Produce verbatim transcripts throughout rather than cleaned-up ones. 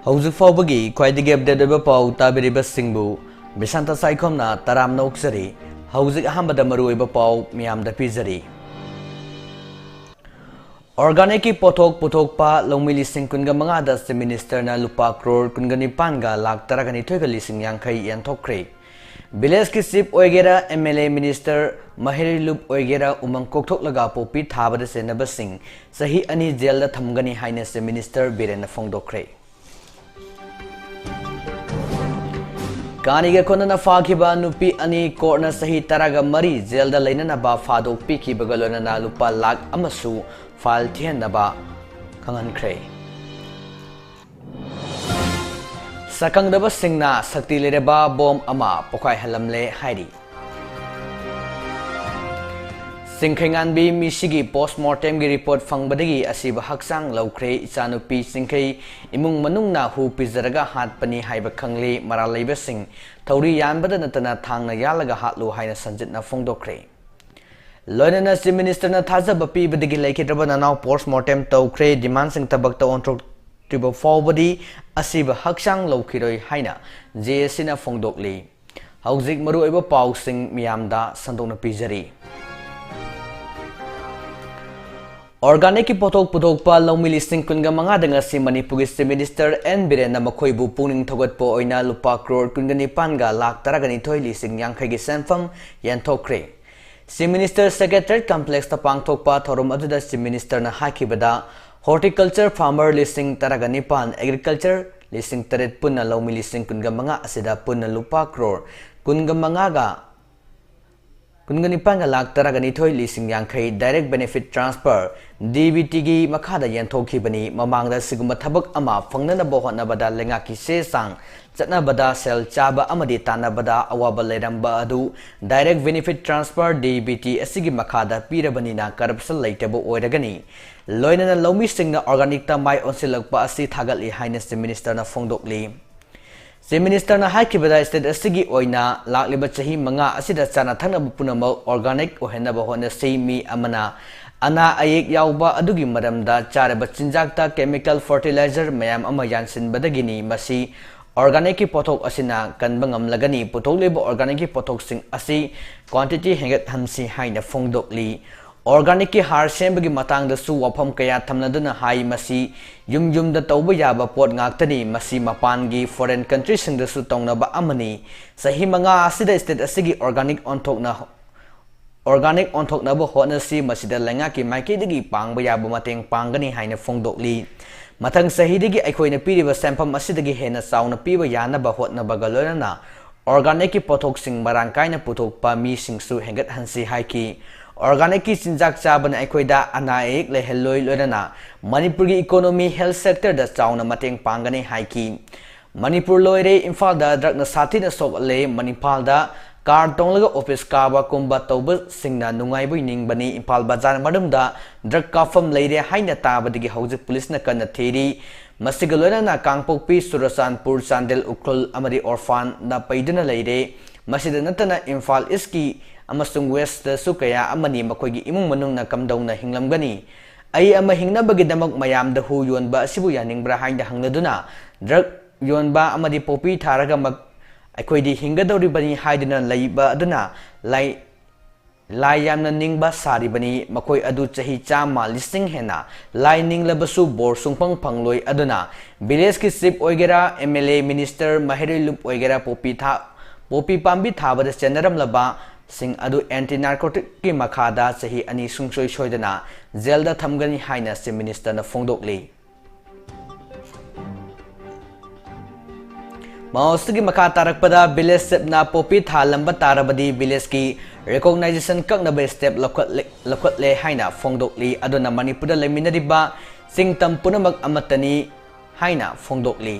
ꯍꯧꯖꯤꯛ ꯐꯥꯎꯕꯒꯤ ꯈ꯭ꯋꯥꯏꯗꯒꯤ ꯑꯞꯗꯦꯠ ꯑꯣꯏꯕ ꯄꯥꯎ ꯇꯥꯕꯤꯔꯤꯕꯁꯤꯡꯕꯨ ꯕꯤꯁꯥꯟꯇ ꯁꯥꯏꯈꯣꯝꯅ ꯇꯔꯥꯝꯅ ꯑꯣꯛꯆꯔꯤ꯫ ꯍꯧꯖꯤꯛ ꯑꯍꯥꯟꯕꯗ ꯃꯔꯨꯑꯣꯏꯕ ꯄꯥꯎ ꯃꯤꯌꯥꯝꯗ ꯄꯤꯖꯔꯤ꯫ ꯑꯣꯔꯒꯥꯅꯤꯛꯀꯤ ꯄꯣꯠꯊꯣꯛ ꯄꯨꯊꯣꯛꯄ ꯂꯧꯃꯤ ꯂꯤꯁꯤꯡ ꯀꯨꯟꯒ ꯃꯉꯥꯗ ꯆꯤꯐ ꯃꯤꯅꯤꯁꯇꯔꯅ ꯂꯨꯄꯥ ꯀ꯭ꯔꯣꯔ ꯀꯨꯟꯒ ꯅꯤꯄꯥꯟꯒ ꯂꯥꯈ ꯇꯔꯥꯒ ꯅꯤꯊꯣꯏꯒ ꯂꯤꯁꯤꯡ ꯌꯥꯡꯈꯩ ꯌꯦꯟꯊꯣꯛꯈ꯭ꯔꯦ꯫ ꯚꯤꯂꯦꯖꯀꯤ ꯆꯤꯐ ꯑꯣꯏꯒꯦꯔꯥ, ꯑꯦꯝ ꯑꯦꯜ ꯑꯦ, ꯃꯤꯅꯤꯁꯇꯔ, ꯃꯍꯩꯔꯣꯏ ꯂꯨꯞ ꯑꯣꯏꯒꯦꯔꯥ, ꯎꯃꯪ ꯀꯣꯛꯊꯣꯛꯂꯒ ꯄꯣꯄꯤ ꯊꯥꯕꯗ ꯆꯦꯟꯅꯕꯁꯤꯡ ꯆꯍꯤ ꯑꯅꯤ ꯖꯦꯜꯗ ꯊꯝꯒꯅꯤ ꯍꯥꯏꯅ ꯆꯤꯐ ꯃꯤꯅꯤꯁꯇꯔ ꯕꯤꯔꯦꯟꯅ ꯐꯣꯡꯗꯣꯛꯈ꯭ꯔꯦ꯫ ꯀꯥꯅꯤꯒ ꯈꯣꯟꯅꯅ ꯐꯥꯈꯤꯕ ꯅꯨꯄꯤ ꯑꯅꯤ ꯀꯣꯔꯠꯅ ꯆꯍꯤ ꯇꯔꯥꯒ ꯃꯔꯤ ꯖꯦꯜꯗ ꯂꯩꯅꯅꯕ ꯐꯥꯗꯣꯛ ꯄꯤꯈꯤꯕꯒ ꯂꯣꯏꯅꯅ ꯂꯨꯄꯥ ꯂꯥꯈ ꯑꯃꯁꯨ ꯐꯥꯏꯜ ꯊꯤꯍꯟꯅꯕ ꯈꯪꯍꯟꯈ꯭ꯔꯦ꯫ ꯁꯛꯈꯪꯗꯕꯁꯤꯡꯅ ꯁꯛꯇꯤ ꯂꯩꯔꯕ ꯕꯣꯝ ꯑꯃ ꯄꯣꯈꯥꯏꯍꯜꯂꯝꯂꯦ ꯍꯥꯏꯔꯤ꯫ ꯆꯤꯡꯈꯩꯉꯥꯟꯕꯤ ꯃꯤꯁꯤꯒꯤ ꯄꯣꯁꯃꯣꯔꯇꯦꯝꯒꯤ ꯔꯤꯄꯣꯔꯠ ꯐꯪꯕꯗꯒꯤ ꯑꯁꯤꯕ ꯍꯛꯆꯥꯡ ꯂꯧꯈ꯭ꯔꯦ꯫ ꯏꯆꯥꯅꯨꯄꯤ ꯆꯤꯡꯈꯩ ꯏꯃꯨꯡ ꯃꯅꯨꯡꯅ ꯍꯨ ꯄꯤꯖꯔꯒ ꯍꯥꯠꯄꯅꯤ ꯍꯥꯏꯕ ꯈꯪꯂꯦ꯫ ꯃꯔꯥꯜ ꯂꯩꯕꯁꯤꯡ ꯊꯧꯔꯤ ꯌꯥꯟꯕꯗ ꯅꯠꯇꯅ ꯊꯥꯡꯅ ꯌꯥꯜꯂꯒ ꯍꯥꯠꯂꯨ ꯍꯥꯏꯅ ꯁꯟꯖꯤꯠꯅ ꯐꯣꯡꯗꯣꯛꯈ꯭ꯔꯦ꯫ ꯂꯣꯏꯅꯅ ꯆꯤꯐ ꯃꯤꯅꯤꯁꯇꯔꯅ ꯊꯥꯖꯕ ꯄꯤꯕꯗꯒꯤ ꯂꯩꯈꯤꯗ꯭ꯔꯕ ꯅꯅꯥꯎ ꯄꯣꯁꯃꯣꯔꯇꯦꯝ ꯇꯧꯈ꯭ꯔꯦ꯫ ꯗꯤꯃꯥꯟꯁꯤꯡ ꯊꯕꯛꯇ ꯑꯣꯟꯊꯣꯛꯇ꯭ꯔꯤꯕ ꯐꯥꯎꯕꯗꯤ ꯑꯁꯤꯕ ꯍꯛꯆꯥꯡ ꯂꯧꯈꯤꯔꯣꯏ ꯍꯥꯏꯅ ꯖꯦ ꯑꯦ ꯁꯤꯅ ꯐꯣꯡꯗꯣꯛꯂꯤ꯫ ꯍꯧꯖꯤꯛ ꯃꯔꯨꯑꯣꯏꯕ ꯄꯥꯎꯁꯤꯡ ꯃꯤꯌꯥꯝꯗ ꯁꯟꯗꯣꯛꯅ ꯄꯤꯖꯔꯤ꯫ ꯑꯣꯔꯒꯥꯅꯤꯛꯀꯤ ꯄꯣꯠꯊꯣꯛ ꯄꯨꯊꯣꯛꯄ ꯂꯧꯃꯤ ꯂꯤꯁꯤꯡ ꯀꯨꯟꯒ ꯃꯉꯥꯗ ꯉꯁꯤ ꯃꯅꯤꯄꯨꯔꯒꯤ ꯆꯤꯐ ꯃꯤꯅꯤꯁꯇꯔ ꯑꯦꯟ ꯕꯤꯔꯦꯟꯅ ꯃꯈꯣꯏꯕꯨ ꯄꯨꯛꯅꯤꯡ ꯊꯧꯒꯠꯄ ꯑꯣꯏꯅ ꯂꯨꯄꯥ ꯀ꯭ꯔꯣꯔ ꯀꯨꯟꯒ ꯅꯤꯄꯥꯟꯒ ꯂꯥꯈ ꯇꯔꯥꯒ ꯅꯤꯊꯣꯏ ꯂꯤꯁꯤꯡ ꯌꯥꯡꯈꯩꯒꯤ ꯁꯦꯟꯐꯝ ꯌꯦꯟꯊꯣꯛꯈ꯭ꯔꯦ꯫ ꯆꯤꯐ ꯃꯤꯅꯤꯁꯇꯔ ꯁꯦꯀ꯭ꯔꯦꯇꯔꯤꯌꯦꯠ ꯀꯝꯄ꯭ꯂꯦꯛꯁꯇ ꯄꯥꯡꯊꯣꯛꯄ ꯊꯧꯔꯝ ꯑꯗꯨꯗ ꯆꯤꯐ ꯃꯤꯅꯤꯁꯇꯔꯅ ꯍꯥꯏꯈꯤꯕꯗ, ꯍꯣꯔꯇꯤꯀꯜꯆꯔ ꯐꯥꯔꯃꯔ ꯂꯤꯁꯤꯡ ꯇꯔꯥꯒ ꯅꯤꯄꯥꯟ, ꯑꯦꯒ꯭ꯔꯤꯀꯜꯆꯔ ꯂꯤꯁꯤꯡ ꯇꯔꯦꯠ, ꯄꯨꯟꯅ ꯂꯧꯃꯤ ꯂꯤꯁꯤꯡ ꯀꯨꯟꯒ ꯃꯉꯥ ꯑꯁꯤꯗ ꯄꯨꯟꯅ ꯂꯨꯄꯥ ꯀ꯭ꯔꯣꯔ ꯀꯨꯟꯒ ꯃꯉꯥꯒ, ꯀꯨꯟꯒ ꯅꯤꯄꯥꯟꯒ ꯂꯥꯈ ꯇꯔꯥꯒ ꯅꯤꯊꯣꯏ ꯂꯤꯁꯤꯡ ꯌꯥꯡꯈꯩ direct benefit transfer, D B ꯇꯤꯒꯤ ꯃꯈꯥꯗ ꯌꯦꯟꯊꯣꯛꯈꯤꯕꯅꯤ꯫ ꯃꯃꯥꯡꯗ ꯑꯁꯤꯒꯨꯝꯕ ꯊꯕꯛ ꯑꯃ ꯐꯪꯅꯅꯕ ꯍꯣꯠꯅꯕꯗ ꯂꯩꯉꯥꯛꯀꯤ ꯆꯦ ꯆꯥꯡ ꯆꯠꯅꯕꯗ, ꯁꯦꯜ ꯆꯥꯕ ꯑꯃꯗꯤ ꯇꯥꯟꯅꯕꯗ ꯑꯋꯥꯕ ꯂꯩꯔꯝꯕ ꯑꯗꯨ direct benefit transfer, D B T, ꯑꯁꯤꯒꯤ ꯃꯈꯥꯗ ꯄꯤꯔꯕꯅꯤꯅ corruption ꯂꯩꯇꯕ ꯑꯣꯏꯔꯒꯅꯤ꯫ ꯂꯣꯏꯅꯅ ꯂꯧꯃꯤꯁꯤꯡꯅ ꯑꯣꯔꯒꯥꯅꯤꯛꯇ ꯃꯥꯏ ꯑꯣꯟꯁꯤꯜꯂꯛꯄ ꯑꯁꯤ ꯊꯥꯒꯠꯂꯤ ꯍꯥꯏꯅ ꯆꯤꯐ ꯃꯤꯅꯤꯁꯇꯔꯅ ꯐꯣꯡꯗꯣꯛꯂꯤ꯫ ꯆꯤꯐ ꯃꯤꯅꯤꯁꯇꯔꯅ ꯍꯥꯏꯈꯤꯕꯗ, ꯁ꯭ꯇꯦꯠ ꯑꯁꯤꯒꯤ ꯑꯣꯏꯅ ꯂꯥꯛꯂꯤꯕ ꯆꯍꯤ ꯃꯉꯥ ꯑꯁꯤꯗ ꯆꯥꯅ ꯊꯛꯅꯕ ꯄꯨꯝꯅꯃꯛ ꯑꯣꯔꯒꯥꯅꯤꯛ ꯑꯣꯏꯍꯟꯅꯕ ꯍꯣꯠꯅꯁꯤ꯫ ꯃꯤ ꯑꯃꯅ ꯑꯅꯥ ꯑꯌꯦꯛ ꯌꯥꯎꯕ ꯑꯗꯨꯒꯤ ꯃꯔꯝꯗ ꯆꯥꯔꯤꯕ ꯆꯤꯟꯖꯥꯛꯇ chemical fertilizer ꯃꯌꯥꯝ ꯑꯃ ꯌꯥꯟꯁꯤꯟꯕꯗꯒꯤꯅꯤ꯫ ꯃꯁꯤ organicꯀꯤ ꯄꯣꯠꯊꯣꯛ ꯑꯁꯤꯅ ꯀꯟꯕ ꯉꯝꯂꯒꯅꯤ꯫ ꯄꯨꯊꯣꯛꯂꯤꯕ organicꯀꯤ ꯄꯣꯠꯊꯣꯛꯁꯤꯡ ꯑꯁꯤ quantity ꯍꯦꯟꯒꯠꯍꯟꯁꯤ ꯍꯥꯏꯅ ꯐꯣꯡꯗꯣꯛꯂꯤ꯫ Organicꯀꯤ ꯍꯥꯔ ꯁꯦꯝꯕꯒꯤ ꯃꯇꯥꯡꯗꯁꯨ ꯋꯥꯐꯝ ꯀꯌꯥ ꯊꯝꯅꯗꯨꯅ ꯍꯥꯏ, ꯃꯁꯤ ꯌꯨꯝ ꯌꯨꯝꯗ ꯇꯧꯕ ꯌꯥꯕ ꯄꯣꯠ ꯉꯥꯛꯇꯅꯤ꯫ ꯃꯁꯤ ꯃꯄꯥꯟꯒꯤ foreign countryꯁꯤꯡꯗꯁꯨ ꯇꯧꯅꯕ ꯑꯃꯅꯤ꯫ ꯆꯍꯤ ꯃꯉꯥ ꯑꯁꯤꯗ state ꯑꯁꯤꯒꯤ organic ꯑꯣꯟꯊꯣꯛꯅ organic ꯑꯣꯟꯊꯣꯛꯅꯕ ꯍꯣꯠꯅꯁꯤ꯫ ꯃꯁꯤꯗ ꯂꯩꯉꯥꯛꯀꯤ ꯃꯥꯏꯀꯩꯗꯒꯤ ꯄꯥꯡꯕ ꯌꯥꯕ ꯃꯇꯦꯡ ꯄꯥꯡꯒꯅꯤ ꯍꯥꯏꯅ ꯐꯣꯡꯗꯣꯛꯂꯤ꯫ ꯃꯊꯪ ꯆꯍꯤꯗꯒꯤ ꯑꯩꯈꯣꯏꯅ ꯄꯤꯔꯤꯕ ꯁꯦꯟꯐꯝ ꯑꯁꯤꯗꯒꯤ ꯍꯦꯟꯅ ꯆꯥꯎꯅ ꯄꯤꯕ ꯌꯥꯅꯕ ꯍꯣꯠꯅꯕꯒ ꯂꯣꯏꯅꯅ organicꯀꯤ ꯄꯣꯠꯊꯣꯛꯁꯤꯡ ꯃꯔꯥꯡ ꯀꯥꯏꯅ ꯄꯨꯊꯣꯛꯄ ꯃꯤꯁꯤꯡꯁꯨ ꯍꯦꯟꯒꯠꯍꯟꯁꯤ ꯍꯥꯏꯈꯤ꯫ Organicꯀꯤ ꯆꯤꯟꯖꯥꯛ ꯆꯥꯕꯅ ꯑꯩꯈꯣꯏꯗ ꯑꯅꯥ ꯑꯌꯦꯛ ꯂꯩꯍꯜꯂꯣꯏ, ꯂꯣꯏꯅꯅ ꯃꯅꯤꯄꯨꯔꯒꯤ economy health sectorꯗ ꯆꯥꯎꯅ ꯃꯇꯦꯡ ꯄꯥꯡꯒꯅꯤ ꯍꯥꯏꯈꯤ꯫ ꯃꯅꯤꯄꯨꯔ ꯂꯣꯏꯔꯦ, ꯏꯝꯐꯥꯜꯗ drugꯅ ꯁꯥꯊꯤꯅ ꯁꯣꯛꯍꯜꯂꯦ꯫ ꯃꯅꯤꯄꯥꯜꯗ car ꯇꯣꯡꯂꯒ office ꯀꯥꯕ ꯀꯨꯝꯕ ꯇꯧꯕꯁꯤꯡꯅ ꯅꯨꯡꯉꯥꯏꯕ ꯅꯤꯡꯕꯅꯤ꯫ ꯏꯝꯐꯥꯜ ꯕꯖꯥꯔ ꯃꯅꯨꯡꯗ drug ꯀꯥꯞꯐꯝ ꯂꯩꯔꯦ ꯍꯥꯏꯅ ꯇꯥꯕꯗꯒꯤ ꯍꯧꯖꯤꯛ ꯄꯨꯂꯤꯁꯅ ꯀꯟꯅ ꯊꯤꯔꯤ꯫ ꯃꯁꯤꯒ ꯂꯣꯏꯅꯅ ꯀꯥꯡꯄꯣꯛꯄꯤ, ꯆꯨꯔꯆꯥꯟꯄꯨꯔ, ꯆꯥꯟꯗꯦꯜ, ꯎꯈ꯭ꯔꯨꯜ ꯑꯃꯗꯤ ꯑꯣꯔꯐꯥꯟꯗ ꯄꯩꯗꯨꯅ ꯂꯩꯔꯦ꯫ ꯃꯁꯤꯗ ꯅꯠꯇꯅ ꯏꯝꯐꯥꯜ ꯏꯁꯀꯤ ꯑꯃꯁꯨꯡ ꯋꯦꯁꯇꯁꯨ ꯀꯌꯥ ꯑꯃꯅꯤ꯫ ꯃꯈꯣꯏꯒꯤ ꯏꯃꯨꯡ ꯃꯅꯨꯡꯅ ꯀꯝꯗꯧꯅ ꯍꯤꯡꯂꯝꯒꯅꯤ? ꯑꯩ ꯑꯃ ꯍꯤꯡꯅꯕꯒꯤꯗꯃꯛ ꯃꯌꯥꯝꯗ ꯍꯨ ꯌꯣꯟꯕ ꯑꯁꯤꯕꯨ ꯌꯥꯅꯤꯡꯕ꯭ꯔꯥ ꯍꯥꯏꯅ ꯍꯪꯂꯗꯨꯅ, drug ꯌꯣꯟꯕ ꯑꯃꯗꯤ ꯄꯣꯄꯤ ꯊꯥꯔꯒ ꯃꯛ-, ꯑꯩꯈꯣꯏꯗꯤ ꯍꯤꯡꯒꯗꯧꯔꯤꯕꯅꯤ ꯍꯥꯏꯗꯨꯅ ꯂꯩꯕ ꯑꯗꯨꯅ ꯂꯥꯏ, ꯂꯥꯏ ꯌꯥꯝꯅ ꯅꯤꯡꯕ ꯁꯥꯔꯤꯕꯅꯤ꯫ ꯃꯈꯣꯏ ꯑꯗꯨ ꯆꯍꯤ ꯆꯥꯝꯃ, ꯂꯤꯁꯤꯡ ꯍꯦꯟꯅ ꯂꯥꯏ ꯅꯤꯡꯂꯕꯁꯨ ꯕꯣꯔ ꯁꯨꯡꯐꯪ ꯐꯪꯂꯣꯏ꯫ ꯑꯗꯨꯅ village ꯀꯤ chief ꯑꯣꯏꯒꯦꯔꯥ, M L A, minister, ꯃꯍꯩꯔꯣꯏ ꯂꯨꯞ ꯑꯣꯏꯒꯦꯔꯥ, ꯄꯣꯄꯤ ꯊꯥ-, ꯄꯣꯄꯤ ꯄꯥꯝꯕꯤ ꯊꯥꯕꯗ ꯆꯦꯟꯅꯔꯝꯂꯕꯁꯤꯡ ꯑꯗꯨ anti narcotic ꯀꯤ ꯃꯈꯥꯗ ꯆꯍꯤ ꯑꯅꯤ ꯁꯨꯡꯁꯣꯏ ꯁꯣꯏꯗꯅ jail ꯗ ꯊꯝꯒꯅꯤ ꯍꯥꯏꯅ chief minister ꯅ ꯐꯣꯡꯗꯣꯛꯂꯤ꯫ ꯃꯥꯎꯁꯇꯒꯤ ꯃꯈꯥ ꯇꯥꯔꯛꯄꯗ village chief ꯅ ꯄꯣꯄꯤ ꯊꯥꯂꯝꯕ ꯇꯥꯔꯕꯗꯤ village ꯀꯤ recognition ꯀꯛꯅꯕ step ꯂꯧꯈꯠꯂꯦ, ꯂꯧꯈꯠꯂꯦ ꯍꯥꯏꯅ ꯐꯣꯡꯗꯣꯛꯂꯤ꯫ ꯑꯗꯨꯅ ꯃꯅꯤꯄꯨꯔꯗ ꯂꯩꯃꯤꯟꯅꯔꯤꯕ ꯆꯤꯡ ꯇꯝ ꯄꯨꯝꯅꯃꯛ ꯑꯃꯠꯇꯅꯤ ꯍꯥꯏꯅ ꯐꯣꯡꯗꯣꯛꯂꯤ꯫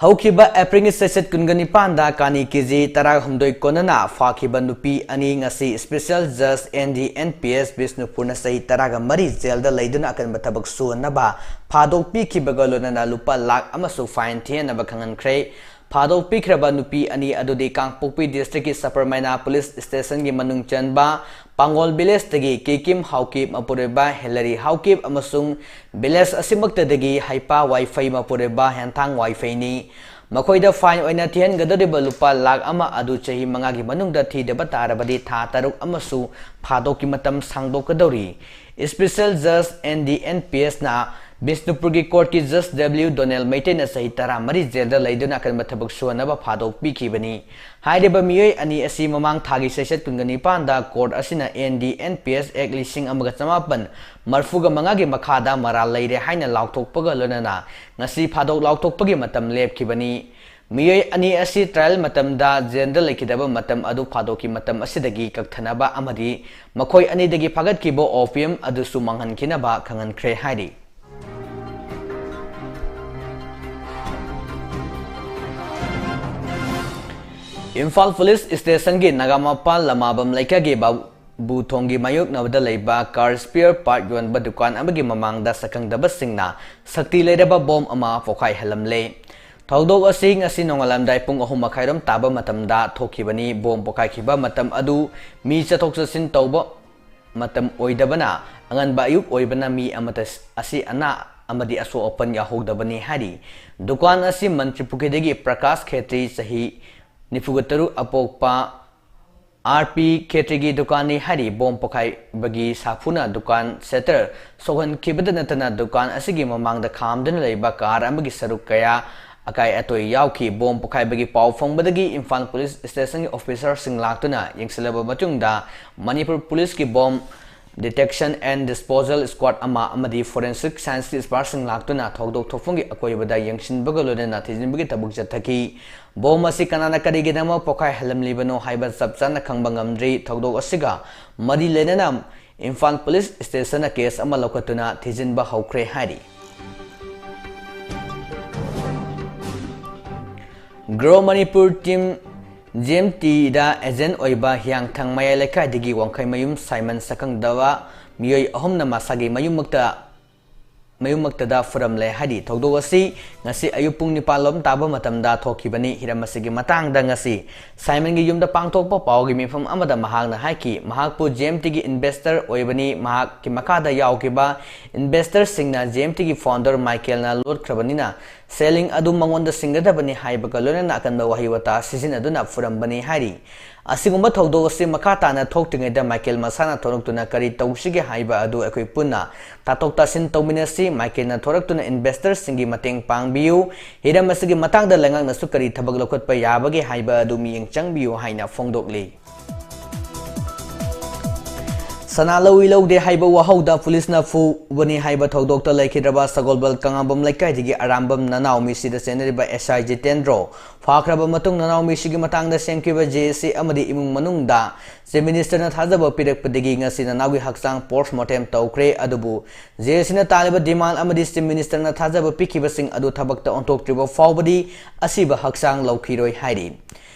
ꯍꯧꯈꯤꯕ ꯑꯦꯄ꯭ꯔꯤꯜꯒꯤ ꯆꯩꯆꯠ ꯀꯨꯟꯒ ꯅꯤꯄꯥꯟꯗ ꯀꯥꯅꯤ ꯀꯦꯖꯤ ꯇꯔꯥꯍꯨꯝꯗꯣꯏ ꯀꯣꯟꯅꯅ ꯐꯥꯈꯤꯕ ꯅꯨꯄꯤ ꯑꯅꯤ ꯉꯁꯤ special judge N D N P S ꯕꯤꯁꯅꯨꯄꯨꯔꯅ ꯆꯍꯤ ꯇꯔꯥꯒ ꯃꯔꯤ jail ꯗ ꯂꯩꯗꯨꯅ ꯑꯀꯟꯕ ꯊꯕꯛ ꯁꯨꯍꯟꯅꯕ ꯐꯥꯗꯣꯛꯄꯤꯈꯤꯕꯒ ꯂꯣꯏꯅꯅ ꯂꯨꯄꯥ ꯂꯥꯈ ꯑꯃꯁꯨ fine ꯊꯤꯍꯟꯅꯕ ꯈꯪꯍꯟꯈ꯭ꯔꯦ꯫ ꯐꯥꯗꯣꯛꯄꯤꯈ꯭ꯔꯕ ꯅꯨꯄꯤ ꯑꯅꯤ ꯑꯗꯨꯗꯤ ꯀꯥꯡꯄꯣꯛꯄꯤ district ꯀꯤ ꯁꯄꯔꯃꯩꯅꯥ police station ꯒꯤ ꯃꯅꯨꯡ ꯆꯟꯕ ꯄꯥꯡꯒꯣꯜ village ꯇꯒꯤ ꯀꯦꯀꯤꯝ ꯍꯥꯎꯀꯤꯞ, ꯃꯄꯨꯔꯣꯏꯕ ꯍꯦꯂꯔꯤ ꯍꯥꯎꯀꯤꯞ ꯑꯃꯁꯨꯡ village ꯑꯁꯤꯃꯛꯇꯗꯒꯤ ꯍꯩꯄꯥ ꯋꯥꯏꯐꯩ, ꯃꯄꯨꯔꯣꯏꯕ ꯍꯦꯟꯊꯥꯡ ꯋꯥꯏꯐꯩꯅꯤ꯫ ꯃꯈꯣꯏꯗ fine ꯑꯣꯏꯅ ꯊꯤꯍꯟꯒꯗꯧꯔꯤꯕ ꯂꯨꯄꯥ ꯂꯥꯈ ꯑꯃ ꯑꯗꯨ ꯆꯍꯤ ꯃꯉꯥꯒꯤ ꯃꯅꯨꯡꯗ ꯊꯤꯗꯕ ꯇꯥꯔꯕꯗꯤ ꯊꯥ ꯇꯔꯨꯛ ꯑꯃꯁꯨ ꯐꯥꯗꯣꯛꯀꯤ ꯃꯇꯝ ꯁꯥꯡꯗꯣꯛꯀꯗꯧꯔꯤ꯫ Special Judge N D N P S ꯅ ꯕꯤꯁꯅꯨꯄꯨꯔꯒꯤ court ꯀꯤ Judge W ꯗꯣꯅꯦꯜ ꯃꯩꯇꯩꯅ ꯆꯍꯤ ꯇꯔꯥꯃꯔꯤ jail ꯗ ꯂꯩꯗꯨꯅ ꯑꯀꯟꯕ ꯊꯕꯛ ꯁꯨꯍꯟꯅꯕ ꯐꯥꯗꯣꯛ ꯄꯤꯈꯤꯕꯅꯤ꯫ ꯍꯥꯏꯔꯤꯕ ꯃꯤꯑꯣꯏ ꯑꯅꯤ ꯑꯁꯤ ꯃꯃꯥꯡ ꯊꯥꯒꯤ ꯆꯩꯆꯠ ꯀꯨꯟꯒ ꯅꯤꯄꯥꯟꯗ court ꯑꯁꯤꯅ N D N P S Act ꯂꯤꯁꯤꯡ ꯑꯃꯒ ꯆꯃꯥꯄꯟ ꯃꯔꯤꯐꯨꯒ ꯃꯉꯥꯒꯤ ꯃꯈꯥꯗ ꯃꯔꯥꯜ ꯂꯩꯔꯦ ꯍꯥꯏꯅ ꯂꯥꯎꯊꯣꯛꯄꯒ ꯂꯣꯏꯅꯅ ꯉꯁꯤ ꯐꯥꯗꯣꯛ ꯂꯥꯎꯊꯣꯛꯄꯒꯤ ꯃꯇꯝ ꯂꯦꯞꯈꯤꯕꯅꯤ꯫ ꯃꯤꯑꯣꯏ ꯑꯅꯤ ꯑꯁꯤ trial ꯃꯇꯝꯗ jail ꯗ ꯂꯩꯈꯤꯗꯕ ꯃꯇꯝ ꯑꯗꯨ ꯐꯥꯗꯣꯛꯀꯤ ꯃꯇꯝ ꯑꯁꯤꯗꯒꯤ ꯀꯛꯊꯅꯕ ꯑꯃꯗꯤ ꯃꯈꯣꯏ ꯑꯅꯤꯗꯒꯤ ꯐꯥꯒꯠꯈꯤꯕ opium ꯑꯗꯨꯁꯨ ꯃꯥꯡꯍꯟꯈꯤꯅꯕ ꯈꯪꯍꯟꯈ꯭ꯔꯦ ꯍꯥꯏꯔꯤ꯫ ꯏꯝꯐꯥꯜ police station ꯒꯤ ꯅꯒꯥꯃꯄꯥꯜ ꯂꯃꯥꯕꯝ ꯂꯩꯀꯥꯏꯒꯤ ꯕꯥꯕꯨꯊꯣꯡꯒꯤ ꯃꯥꯌꯣꯛꯅꯕꯗ ꯂꯩꯕ car spare part ꯌꯣꯟꯕ ꯗꯨꯀꯥꯟ ꯑꯃꯒꯤ ꯃꯃꯥꯡꯗ ꯁꯛꯈꯪꯗꯕꯁꯤꯡꯅ ꯁꯛꯇꯤ ꯂꯩꯔꯕ bomb ꯑꯃ ꯄꯣꯈꯥꯏꯍꯜꯂꯝꯂꯦ꯫ ꯊꯧꯗꯣꯛ ꯑꯁꯤ ꯉꯁꯤ ꯅꯣꯡꯉꯥꯜꯂꯝꯗꯥꯏ ꯄꯨꯡ ꯑꯍꯨꯝ ꯃꯈꯥꯏꯔꯣꯝ ꯇꯥꯕ ꯃꯇꯝꯗ ꯊꯣꯛꯈꯤꯕꯅꯤ꯫ Bomb ꯄꯣꯈꯥꯏꯈꯤꯕ ꯃꯇꯝ ꯑꯗꯨ ꯃꯤ ꯆꯠꯊꯣꯛ ꯆꯠꯁꯤꯟ ꯇꯧꯕ ꯃꯇꯝ ꯑꯣꯏꯗꯕꯅ, ꯑꯉꯟꯕ ꯑꯌꯨꯛ ꯑꯣꯏꯕꯅ ꯃꯤ ꯑꯃꯠꯇ ꯑꯁꯤ ꯑꯅꯥ ꯑꯃꯗꯤ ꯑꯁꯣꯛ ꯑꯄꯟ ꯌꯥꯎꯍꯧꯗꯕꯅꯤ ꯍꯥꯏꯔꯤ꯫ ꯗꯨꯀꯥꯟ ꯑꯁꯤ ꯃꯟꯇ꯭ꯔꯤꯄꯨꯈ꯭ꯔꯤꯗꯒꯤ ꯄ꯭ꯔꯀꯥꯁ ꯈꯦꯇ꯭ꯔꯤ, ꯆꯍꯤ ꯅꯤꯐꯨꯒ ꯇꯔꯨꯛ ꯑꯄꯣꯛꯄ, R P ꯈꯦꯇ꯭ꯔꯤꯒꯤ ꯗꯨꯀꯥꯟꯅꯤ ꯍꯥꯏꯔꯤ꯫ Bomb ꯄꯣꯈꯥꯏꯕꯒꯤ ꯁꯥꯐꯨꯅ ꯗꯨꯀꯥꯟ shutter ꯁꯣꯛꯍꯟꯈꯤꯕꯗ ꯅꯠꯇꯅ ꯗꯨꯀꯥꯟ ꯑꯁꯤꯒꯤ ꯃꯃꯥꯡꯗ ꯈꯥꯝꯗꯨꯅ ꯂꯩꯕ car ꯑꯃꯒꯤ ꯁꯔꯨꯛ ꯀꯌꯥ ꯑꯀꯥꯏ ꯑꯇꯣꯏ ꯌꯥꯎꯈꯤ꯫ Bomb ꯄꯣꯈꯥꯏꯕꯒꯤ ꯄꯥꯎ ꯐꯪꯕꯗꯒꯤ ꯏꯝꯐꯥꯜ police station ꯒꯤ officer ꯁꯤꯡ ꯂꯥꯛꯇꯨꯅ ꯌꯦꯡꯁꯤꯜꯂꯕ ꯃꯇꯨꯡꯗ ꯃꯅꯤꯄꯨꯔ police ꯀꯤ bomb detection and disposal squad ꯑꯃ ꯑꯃꯗꯤ forensic science ꯀꯤ expert ꯁꯤꯡ ꯂꯥꯛꯇꯨꯅ ꯊꯧꯗꯣꯛ ꯊꯣꯛꯐꯝꯒꯤ ꯑꯀꯣꯏꯕꯗ ꯌꯦꯡꯁꯤꯟꯕꯒ ꯂꯣꯏꯅꯅ ꯊꯤꯖꯤꯟꯕꯒꯤ ꯊꯕꯛ ꯆꯠꯊꯈꯤ꯫ Bomb ꯑꯁꯤ ꯀꯅꯥꯅ ꯀꯔꯤꯒꯤꯗꯃꯛ ꯄꯣꯈꯥꯏꯍꯜꯂꯝꯂꯤꯕꯅꯣ ꯍꯥꯏꯕ ꯆꯞ ꯆꯥꯅ ꯈꯪꯕ ꯉꯝꯗ꯭ꯔꯤ꯫ ꯊꯧꯗꯣꯛ ꯑꯁꯤꯒ ꯃꯔꯤ ꯂꯩꯅꯅ ꯏꯝꯐꯥꯜ police station ꯅ case ꯑꯃ ꯂꯧꯈꯠꯇꯨꯅ ꯊꯤꯖꯤꯟꯕ ꯍꯧꯈ꯭ꯔꯦ ꯍꯥꯏꯔꯤ꯫ Grow Manipur team G M T ꯗ agent ꯑꯣꯏꯕ ꯍꯤꯌꯥꯡꯊꯥꯡ ꯃꯌꯥꯏ ꯂꯩꯀꯥꯏꯗꯒꯤ ꯋꯥꯡꯈꯩꯃꯌꯨꯝ ꯁꯥꯏꯃꯟ ꯁꯛꯈꯪꯗꯕ ꯃꯤꯑꯣꯏ ꯑꯍꯨꯝꯅ ꯃꯁꯥꯒꯤ ꯃꯌꯨꯝꯃꯛꯇ ꯃꯌꯨꯝꯃꯛꯇꯗ ꯐꯨꯔꯝꯂꯦ ꯍꯥꯏꯔꯤ꯫ ꯊꯧꯗꯣꯛ ꯑꯁꯤ ꯉꯁꯤ ꯑꯌꯨꯛ ꯄꯨꯡ ꯅꯤꯄꯥꯜ ꯂꯣꯝ ꯇꯥꯕ ꯃꯇꯝꯗ ꯊꯣꯛꯈꯤꯕꯅꯤ꯫ ꯍꯤꯔꯝ ꯑꯁꯤꯒꯤ ꯃꯇꯥꯡꯗ ꯉꯁꯤ ꯁꯥꯏꯃꯟꯒꯤ ꯌꯨꯝꯗ ꯄꯥꯡꯊꯣꯛꯄ ꯄꯥꯎꯒꯤ ꯃꯤꯐꯝ ꯑꯃꯗ ꯃꯍꯥꯛꯅ ꯍꯥꯏꯈꯤ, ꯃꯍꯥꯛꯄꯨ ꯖꯦ ꯑꯦꯝ ꯇꯤꯒꯤ ꯏꯟꯚꯦꯁꯇꯔ ꯑꯣꯏꯕꯅꯤ꯫ ꯃꯍꯥꯛꯀꯤ ꯃꯈꯥꯗ ꯌꯥꯎꯈꯤꯕ ꯏꯟꯚꯦꯁꯇꯔꯁꯤꯡꯅ ꯖꯦ ꯑꯦꯝ ꯇꯤꯒꯤ ꯐꯥꯎꯟꯗꯔ ꯃꯥꯏꯀꯦꯜꯅ ꯂꯣꯠꯈ꯭ꯔꯕꯅꯤꯅ ꯁꯦꯜꯂꯤꯡ ꯑꯗꯨ ꯃꯉꯣꯟꯗ ꯁꯤꯡꯒꯗꯕꯅꯤ ꯍꯥꯏꯕꯒ ꯂꯣꯏꯅꯅ ꯑꯀꯟꯕ ꯋꯥꯍꯩ ꯋꯥꯇꯥ ꯁꯤꯖꯤꯟꯅꯗꯨꯅ ꯐꯨꯔꯝꯕꯅꯤ ꯍꯥꯏꯔꯤ꯫ ꯑꯁꯤꯒꯨꯝꯕ ꯊꯧꯗꯣꯛ ꯑꯁꯤ ꯃꯈꯥ ꯇꯥꯅ ꯊꯣꯛꯇ꯭ꯔꯤꯉꯩꯗ ꯃꯥꯏꯀꯦꯜ ꯃꯁꯥꯅ ꯊꯣꯔꯛꯇꯨꯅ ꯀꯔꯤ ꯇꯧꯁꯤꯒꯦ ꯍꯥꯏꯕ ꯑꯗꯨ ꯑꯩꯈꯣꯏ ꯄꯨꯟꯅ ꯇꯥꯊꯣꯛ ꯇꯥꯁꯤꯟ ꯇꯧꯃꯤꯟꯅꯁꯤ꯫ ꯃꯥꯏꯀꯦꯜꯅ ꯊꯣꯔꯛꯇꯨꯅ ꯏꯟꯚꯦꯁꯇꯔꯁꯤꯡꯒꯤ ꯃꯇꯦꯡ ꯄꯥꯡꯕꯤꯌꯨ꯫ ꯍꯤꯔꯝ ꯑꯁꯤꯒꯤ ꯃꯇꯥꯡꯗ ꯂꯩꯉꯥꯛꯅꯁꯨ ꯀꯔꯤ ꯊꯕꯛ ꯂꯧꯈꯠꯄ ꯌꯥꯕꯒꯦ ꯍꯥꯏꯕ ꯑꯗꯨ ꯃꯤꯠꯌꯦꯡ ꯆꯪꯕꯤꯌꯨ ꯍꯥꯏꯅ ꯐꯣꯡꯗꯣꯛꯂꯤ꯫ ꯁꯅꯥ ꯂꯧꯏ ꯂꯧꯗꯦ ꯍꯥꯏꯕ ꯋꯥꯍꯧꯗ ꯄꯨꯂꯤꯁꯅ ꯐꯨꯕꯅꯤ ꯍꯥꯏꯕ ꯊꯧꯗꯣꯛꯇ ꯂꯩꯈꯤꯗ꯭ꯔꯕ ꯁꯒꯣꯜꯕꯜ ꯀꯉꯥꯕꯝ ꯂꯩꯀꯥꯏꯗꯒꯤ ꯑꯔꯥꯝꯕꯝ ꯅꯅꯥꯎ ꯃꯤꯁꯤꯗ ꯆꯦꯟꯅꯔꯤꯕ ꯑꯦꯁ ꯑꯥꯏ ꯖꯤꯇꯦꯟꯗ꯭ꯔꯣ ꯐꯥꯈ꯭ꯔꯕ ꯃꯇꯨꯡ ꯅꯅꯥꯎ ꯃꯤꯁꯤꯒꯤ ꯃꯇꯥꯡꯗ ꯁꯦꯝꯈꯤꯕ ꯖꯦ ꯑꯦ ꯁꯤ ꯑꯃꯗꯤ ꯏꯃꯨꯡ ꯃꯅꯨꯡꯗ ꯆꯤꯐ ꯃꯤꯅꯤꯁꯇꯔꯅ ꯊꯥꯖꯕ ꯄꯤꯔꯛꯄꯗꯒꯤ ꯉꯁꯤ ꯅꯅꯥꯎꯒꯤ ꯍꯛꯆꯥꯡ ꯄꯣꯁꯃꯣꯔꯇꯦꯝ ꯇꯧꯈ꯭ꯔꯦ꯫ ꯑꯗꯨꯕꯨ ꯖꯦ ꯑꯦ ꯁꯤꯅ ꯇꯥꯜꯂꯤꯕ ꯗꯤꯃꯥꯟ ꯑꯃꯗꯤ ꯆꯤꯐ ꯃꯤꯅꯤꯁꯇꯔꯅ ꯊꯥꯖꯕ ꯄꯤꯈꯤꯕꯁꯤꯡ ꯑꯗꯨ ꯊꯕꯛꯇ ꯑꯣꯟꯊꯣꯛꯇ꯭ꯔꯤꯕ ꯐꯥꯎꯕꯗꯤ ꯑꯁꯤꯕ ꯍꯛꯆꯥꯡ ꯂꯧꯈꯤꯔꯣꯏ ꯍꯥꯏꯔꯤ꯫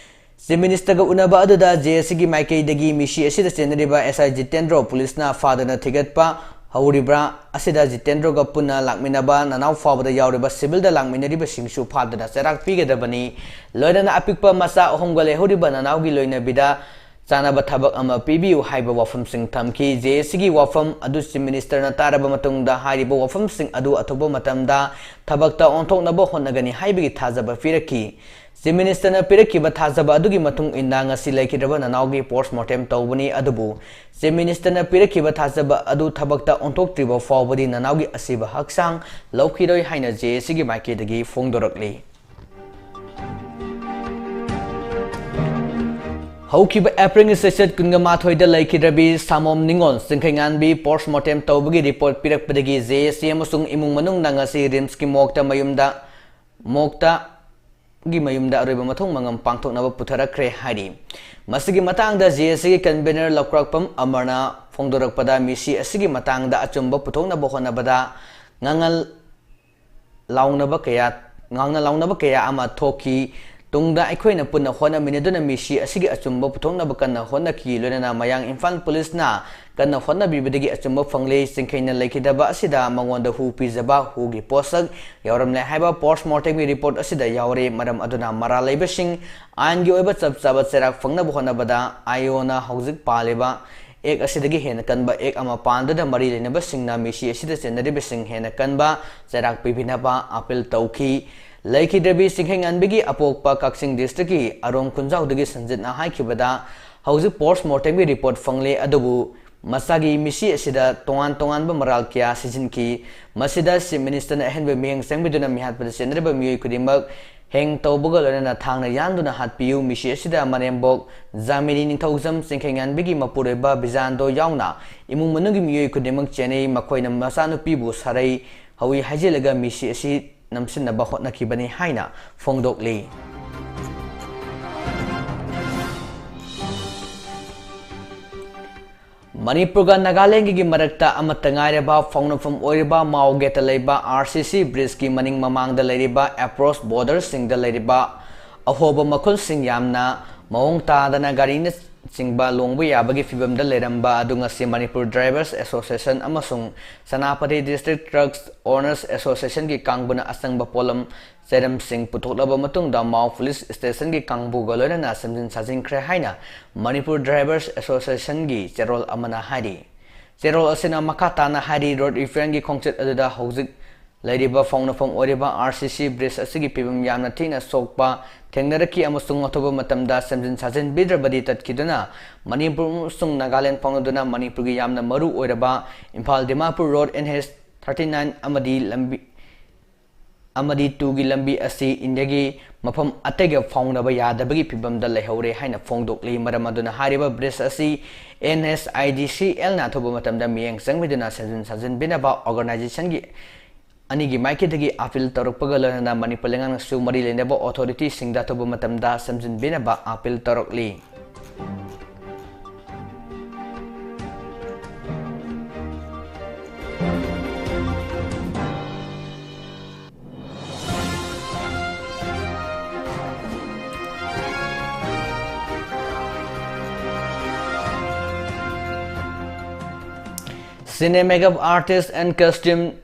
ꯆꯤꯐ ꯃꯤꯅꯤꯁꯇꯔꯒ ꯎꯅꯕ ꯑꯗꯨꯗ ꯖꯦ ꯑꯦ ꯁꯤꯒꯤ ꯃꯥꯏꯀꯩꯗꯒꯤ ꯃꯤꯁꯤ ꯑꯁꯤꯗ ꯆꯦꯟꯅꯔꯤꯕ ꯑꯦꯁ ꯑꯥꯏ ꯖꯤꯇꯦꯟꯗ꯭ꯔꯣ ꯄꯨꯂꯤꯁꯅ ꯐꯥꯗꯨꯅ ꯊꯤꯒꯠꯄ ꯍꯧꯔꯤꯕ꯭ꯔꯥ? ꯑꯁꯤꯗ ꯖꯤꯇꯦꯟꯗ꯭ꯔꯣꯒ ꯄꯨꯟꯅ ꯂꯥꯛꯃꯤꯟꯅꯕ ꯅꯅꯥꯎ ꯐꯥꯎꯕꯗ ꯌꯥꯎꯔꯤꯕ ꯁꯤꯚꯤꯜꯗ ꯂꯥꯛꯃꯤꯟꯅꯔꯤꯕꯁꯤꯡꯁꯨ ꯐꯥꯗꯨꯅ ꯆꯩꯔꯥꯛ ꯄꯤꯒꯗꯕꯅꯤ꯫ ꯂꯣꯏꯅꯅ ꯑꯄꯤꯛꯄ ꯃꯆꯥ ꯑꯍꯨꯝꯒ ꯂꯩꯍꯧꯔꯤꯕ ꯅꯅꯥꯎꯒꯤ ꯂꯣꯏꯅꯕꯤꯗ ꯆꯥꯅꯕ ꯊꯕꯛ ꯑꯃ ꯄꯤꯕꯤꯌꯨ ꯍꯥꯏꯕ ꯋꯥꯐꯝꯁꯤꯡ ꯊꯝꯈꯤ꯫ ꯖꯦ ꯑꯦ ꯁꯤꯒꯤ ꯋꯥꯐꯝ ꯑꯗꯨ ꯆꯤꯐ ꯃꯤꯅꯤꯁꯇꯔꯅ ꯇꯥꯔꯕ ꯃꯇꯨꯡꯗ ꯍꯥꯏꯔꯤꯕ ꯋꯥꯐꯝꯁꯤꯡ ꯑꯗꯨ ꯑꯊꯨꯕ ꯃꯇꯝꯗ ꯊꯕꯛꯇ ꯑꯣꯟꯊꯣꯛꯅꯕ ꯍꯣꯠꯅꯒꯅꯤ ꯍꯥꯏꯕꯒꯤ ꯊꯥꯖꯕ ꯄꯤꯔꯛꯈꯤ꯫ ꯆꯤꯐ ꯃꯤꯅꯤꯁꯇꯔꯅ ꯄꯤꯔꯛꯈꯤꯕ ꯊꯥꯖꯕ ꯑꯗꯨꯒꯤ ꯃꯇꯨꯡ ꯏꯟꯅ ꯉꯁꯤ ꯂꯩꯈꯤꯗ꯭ꯔꯕ ꯅꯅꯥꯎꯒꯤ ꯄꯣꯁꯃꯣꯔꯇꯦꯝ ꯇꯧꯕꯅꯤ꯫ ꯑꯗꯨꯕꯨ ꯆꯤꯐ ꯃꯤꯅꯤꯁꯇꯔꯅ ꯄꯤꯔꯛꯈꯤꯕ ꯊꯥꯖꯕ ꯑꯗꯨ ꯊꯕꯛꯇ ꯑꯣꯟꯊꯣꯛꯇ꯭ꯔꯤꯕ ꯐꯥꯎꯕꯗꯤ ꯅꯅꯥꯎꯒꯤ ꯑꯁꯤꯕ ꯍꯛꯆꯥꯡ ꯂꯧꯈꯤꯔꯣꯏ ꯍꯥꯏꯅ ꯖꯦ ꯑꯦ ꯁꯤꯒꯤ ꯃꯥꯏꯀꯩꯗꯒꯤ ꯐꯣꯡꯗꯣꯔꯛꯂꯤ꯫ ꯍꯧꯈꯤꯕ ꯑꯦꯄ꯭ꯔꯤꯜꯒꯤ ꯆꯩꯆꯠ ꯀꯨꯟꯒ ꯃꯥꯊꯣꯏꯗ ꯂꯩꯈꯤꯗ꯭ꯔꯕꯤ ꯁꯥꯃꯣꯝ ꯅꯤꯉꯣꯜ ꯆꯤꯡꯈꯩꯉꯥꯟꯕꯤ ꯄꯣꯁꯃꯣꯔꯇꯦꯝ ꯇꯧꯕꯒꯤ ꯔꯤꯄꯣꯔꯠ ꯄꯤꯔꯛꯄꯗꯒꯤ ꯖꯦ ꯑꯦ ꯁꯤ ꯑꯃꯁꯨꯡ ꯏꯃꯨꯡ ꯃꯅꯨꯡꯅ ꯉꯁꯤ ꯔꯤꯝꯁꯀꯤ ꯃꯣꯛꯇ ꯃꯌꯨꯝꯗ, ꯃꯣꯛꯇ ꯒꯤ ꯃꯌꯨꯝꯗ ꯑꯔꯣꯏꯕ ꯃꯊꯧ ꯃꯉꯝ ꯄꯥꯡꯊꯣꯛꯅꯕ ꯄꯨꯊꯔꯛꯈ꯭ꯔꯦ ꯍꯥꯏꯔꯤ꯫ ꯃꯁꯤꯒꯤ ꯃꯇꯥꯡꯗ ꯖꯦ ꯑꯦ ꯁꯤꯒꯤ ꯀꯟꯚꯦꯅꯔ ꯂꯧꯀ꯭ꯔꯥꯛꯄꯝ ꯑꯃꯔꯅ ꯐꯣꯡꯗꯣꯔꯛꯄꯗ ꯃꯤꯁꯤ ꯑꯁꯤꯒꯤ ꯃꯇꯥꯡꯗ ꯑꯆꯨꯝꯕ ꯄꯨꯊꯣꯛꯅꯕ ꯍꯣꯠꯅꯕꯗ ꯉꯥꯡꯉꯜ ꯂꯥꯎꯅꯕ ꯀꯌꯥ, ꯉꯥꯡꯅ ꯂꯥꯎꯅꯕ ꯀꯌꯥ ꯑꯃ ꯊꯣꯛꯈꯤ꯫ ꯇꯨꯡꯗ ꯑꯩꯈꯣꯏꯅ ꯄꯨꯟꯅ ꯍꯣꯠꯅꯃꯤꯟꯅꯗꯨꯅ ꯃꯤꯁꯤ ꯑꯁꯤꯒꯤ ꯑꯆꯨꯝꯕ ꯄꯨꯊꯣꯛꯅꯕ ꯀꯟꯅ ꯍꯣꯠꯅꯈꯤ꯫ ꯂꯣꯏꯅꯅ ꯃꯌꯥꯡ ꯏꯝꯐꯥꯜ ꯄꯨꯂꯤꯁꯅ ꯀꯟꯅ ꯍꯣꯠꯅꯕꯤꯕꯗꯒꯤ ꯑꯆꯨꯝꯕ ꯐꯪꯂꯦ꯫ ꯆꯤꯡꯈꯩꯅ ꯂꯩꯈꯤꯗꯕ ꯑꯁꯤꯗ ꯃꯉꯣꯟꯗ ꯍꯨ ꯄꯤꯖꯕ ꯍꯨꯒꯤ ꯄꯣꯠꯁꯛ ꯌꯥꯎꯔꯝꯂꯦ ꯍꯥꯏꯕ ꯄꯣꯁꯃꯣꯔꯇꯦꯝꯒꯤ ꯔꯤꯄꯣꯔꯠ ꯑꯁꯤꯗ ꯌꯥꯎꯔꯦ꯫ ꯃꯔꯝ ꯑꯗꯨꯅ ꯃꯔꯥꯜ ꯂꯩꯕꯁꯤꯡ ꯑꯥꯏꯟꯒꯤ ꯑꯣꯏꯕ ꯆꯞ ꯆꯥꯕ ꯆꯩꯔꯥꯛ ꯐꯪꯅꯕ ꯍꯣꯠꯅꯕꯗ ꯑꯥꯏ ꯑꯣꯅ ꯍꯧꯖꯤꯛ ꯄꯥꯜꯂꯤꯕ ꯑꯦꯛ ꯑꯁꯤꯗꯒꯤ ꯍꯦꯟꯅ ꯀꯟꯕ ꯑꯦꯛ ꯑꯃ ꯄꯥꯟꯗꯨꯅ ꯃꯔꯤ ꯂꯩꯅꯕꯁꯤꯡꯅ ꯃꯤꯁꯤ ꯑꯁꯤꯗ ꯆꯦꯟꯅꯔꯤꯕꯁꯤꯡ ꯍꯦꯟꯅ ꯀꯟꯕ ꯆꯩꯔꯥꯛ ꯄꯤꯕꯤꯅꯕ ꯑꯥꯄꯤꯜ ꯇꯧꯈꯤ꯫ ꯂꯩꯈꯤꯗ꯭ꯔꯕꯤ ꯆꯤꯡꯈꯩꯉꯥꯟꯕꯤꯒꯤ ꯑꯄꯣꯛꯄ ꯀꯛꯆꯤꯡ ꯗꯤꯁꯇ꯭ꯔꯤꯛꯀꯤ ꯑꯔꯣꯝ ꯈꯨꯟꯖꯥꯎꯗꯒꯤ ꯁꯟꯖꯤꯠꯅ ꯍꯥꯏꯈꯤꯕꯗ, ꯍꯧꯖꯤꯛ ꯄꯣꯁꯃꯣꯔꯇꯦꯝꯒꯤ ꯔꯤꯄꯣꯔꯠ ꯐꯪꯂꯦ, ꯑꯗꯨꯕꯨ ꯃꯁꯥꯒꯤ ꯃꯤꯁꯤ ꯑꯁꯤꯗ ꯇꯣꯉꯥꯟ ꯇꯣꯉꯥꯟꯕ ꯃꯔꯥꯜ ꯀꯌꯥ ꯁꯤꯖꯤꯟꯈꯤ꯫ ꯃꯁꯤꯗ ꯆꯤꯐ ꯃꯤꯅꯤꯁꯇꯔꯅ ꯑꯍꯦꯟꯕ ꯃꯤꯠꯌꯦꯡ ꯆꯪꯕꯤꯗꯨꯅ ꯃꯤꯍꯥꯠꯄꯗ ꯆꯦꯟꯅꯔꯤꯕ ꯃꯤꯑꯣꯏ ꯈꯨꯗꯤꯡꯃꯛ ꯍꯦꯡ ꯇꯧꯕꯒ ꯂꯣꯏꯅꯅ ꯊꯥꯡꯅ ꯌꯥꯟꯗꯨꯅ ꯍꯥꯠꯄꯤꯌꯨ꯫ ꯃꯤꯁꯤ ꯑꯁꯤꯗ ꯃꯅꯦꯝꯕꯣꯛ ꯖꯥꯃꯤꯅꯤ ꯅꯤꯡꯊꯧꯖꯝ ꯆꯤꯡꯈꯩꯉꯥꯟꯕꯤꯒꯤ ꯃꯄꯨꯔꯣꯏꯕ ꯕꯤꯖꯥꯟꯗꯣ ꯌꯥꯎꯅ ꯏꯃꯨꯡ ꯃꯅꯨꯡꯒꯤ ꯃꯤꯑꯣꯏ ꯈꯨꯗꯤꯡꯃꯛ ꯆꯦꯟꯅꯩ꯫ ꯃꯈꯣꯏꯅ ꯃꯆꯥꯅꯨꯄꯤꯕꯨ ꯁꯥꯔꯩ ꯍꯧꯏ ꯍꯥꯏꯖꯤꯜꯂꯒ ꯃꯤꯁꯤ ꯑꯁꯤ ꯅꯝꯁꯤꯟꯅꯕ ꯍꯣꯠꯅꯈꯤꯕꯅꯤ ꯍꯥꯏꯅ ꯐꯣꯡꯗꯣꯛꯂꯤ꯫ ꯃꯅꯤꯄꯨꯔꯒ ꯅꯥꯒꯥꯂꯦꯟꯒꯤ ꯃꯔꯛꯇ ꯑꯃꯠꯇ ꯉꯥꯏꯔꯕ ꯐꯥꯎꯅꯐꯝ ꯑꯣꯏꯔꯤꯕ ꯃꯥꯎ ꯒꯦꯠꯇ ꯂꯩꯕ ꯑꯥꯔ ꯁꯤ ꯁꯤ ꯕ꯭ꯔꯤꯖꯀꯤ ꯃꯅꯤꯡ ꯃꯃꯥꯡꯗ ꯂꯩꯔꯤꯕ ꯑꯦꯄ꯭ꯔꯣꯁ ꯕꯣꯔꯗꯔꯁꯤꯡꯗ ꯂꯩꯔꯤꯕ ꯑꯍꯣꯕ ꯃꯈꯨꯜꯁꯤꯡ ꯌꯥꯝꯅ ꯃꯑꯣꯡ ꯇꯥꯗꯅ ꯒꯥꯔꯤꯅ ꯆꯤꯡꯕ ꯂꯣꯡꯕ ꯌꯥꯕꯒꯤ ꯐꯤꯕꯝꯗ ꯂꯩꯔꯝꯕ ꯑꯗꯨ ꯉꯁꯤ ꯃꯅꯤꯄꯨꯔ ꯗ꯭ꯔꯥꯏꯚꯔꯁ ꯑꯦꯁꯣꯁꯤꯌꯦꯁꯟ ꯑꯃꯁꯨꯡ ꯁꯦꯅꯥꯄꯇꯤ ꯗꯤꯁꯇ꯭ꯔꯤꯛ ꯇ꯭ꯔꯛꯁ ꯑꯣꯅꯔꯁ ꯑꯦꯁꯣꯁꯤꯌꯦꯁꯟꯒꯤ ꯀꯥꯡꯕꯨꯅ ꯑꯆꯪꯕ ꯄꯣꯠꯂꯝ ꯆꯩꯔꯝꯁꯤꯡ ꯄꯨꯊꯣꯛꯂꯕ ꯃꯇꯨꯡꯗ ꯃꯥꯎ ꯄꯨꯂꯤꯁ ꯁ꯭ꯇꯦꯁꯟꯒꯤ ꯀꯥꯡꯕꯨꯒ ꯂꯣꯏꯅꯅ ꯁꯦꯝꯖꯤꯟ ꯁꯥꯖꯤꯟꯈ꯭ꯔꯦ ꯍꯥꯏꯅ ꯃꯅꯤꯄꯨꯔ ꯗ꯭ꯔꯥꯏꯚꯔꯁ ꯑꯦꯁꯣꯁꯤꯌꯦꯁꯟꯒꯤ ꯆꯦꯔꯣꯜ ꯑꯃꯅ ꯍꯥꯏꯔꯤ꯫ ꯆꯦꯔꯣꯜ ꯑꯁꯤꯅ ꯃꯈꯥ ꯇꯥꯅ ꯍꯥꯏꯔꯤ, ꯔꯣꯗ ꯔꯤꯄꯤꯌꯔꯒꯤ ꯈꯣꯡꯆꯠ ꯑꯗꯨꯗ ꯍꯧꯖꯤꯛ ꯂꯩꯔꯤꯕ ꯐꯥꯎꯅꯐꯝ ꯑꯣꯏꯔꯤꯕ ꯑꯥꯔ ꯁꯤ ꯁꯤ ꯕ꯭ꯔꯤꯖ ꯑꯁꯤꯒꯤ ꯐꯤꯕꯝ ꯌꯥꯝꯅ ꯊꯤꯅ ꯁꯣꯛꯄ ꯊꯦꯡꯅꯔꯛꯈꯤ ꯑꯃꯁꯨꯡ ꯑꯊꯨꯕ ꯃꯇꯝꯗ ꯁꯦꯝꯖꯤꯟ ꯁꯥꯖꯤꯟꯕꯤꯗ꯭ꯔꯕꯗꯤ ꯇꯠꯈꯤꯗꯨꯅ ꯃꯅꯤꯄꯨꯔ ꯑꯃꯁꯨꯡ ꯅꯥꯒꯥꯂꯦꯟ ꯐꯥꯎꯅꯗꯨꯅ ꯃꯅꯤꯄꯨꯔꯒꯤ ꯌꯥꯝꯅ ꯃꯔꯨ ꯑꯣꯏꯔꯕ Imphal Dimapur road N H thirty nine ꯑꯃꯗꯤ ꯂꯝꯕꯤ ꯑꯃꯗꯤ ꯇꯨꯒꯤ ꯂꯝꯕꯤ ꯑꯁꯤ ꯏꯟꯗꯤꯌꯥꯒꯤ ꯃꯐꯝ ꯑꯇꯩꯒ ꯐꯥꯎꯅꯕ ꯌꯥꯗꯕꯒꯤ ꯐꯤꯕꯝꯗ ꯂꯩꯍꯧꯔꯦ ꯍꯥꯏꯅ ꯐꯣꯡꯗꯣꯛꯂꯤ꯫ ꯃꯔꯝ ꯑꯗꯨꯅ ꯍꯥꯏꯔꯤꯕ ꯕ꯭ꯔꯤꯖ ꯑꯁꯤ ꯑꯦꯟ ꯑꯦꯆ ꯑꯥꯏ ꯗꯤ ꯁꯤ ꯑꯦꯜꯅ ꯑꯊꯨꯕ ꯃꯇꯝꯗ ꯃꯤꯠꯌꯦꯡ ꯆꯪꯕꯤꯗꯨꯅ ꯁꯦꯝꯖꯤꯟ ꯁꯥꯖꯤꯟꯕꯤꯅꯕ ꯑꯣꯔꯒꯅꯥꯏꯖꯦꯁꯟꯒꯤ ꯑꯅꯤꯒꯤ ꯃꯥꯏꯀꯩꯗꯒꯤ ꯑꯥꯄꯤꯜ ꯇꯧꯔꯛꯄꯒ ꯂꯣꯏꯅꯅ ꯃꯅꯤꯄꯨꯔ ꯂꯩꯉꯥꯛꯅꯁꯨ ꯃꯔꯤ ꯂꯩꯅꯕ ꯑꯣꯊꯣꯔꯤꯇꯤꯁꯤꯡꯗ ꯑꯊꯨꯕ ꯃꯇꯝꯗ ꯁꯦꯝꯖꯤꯟꯕꯤꯅꯕ appeal ꯇꯧꯔꯛꯂꯤ꯫ Cine Makeup Artist and Costume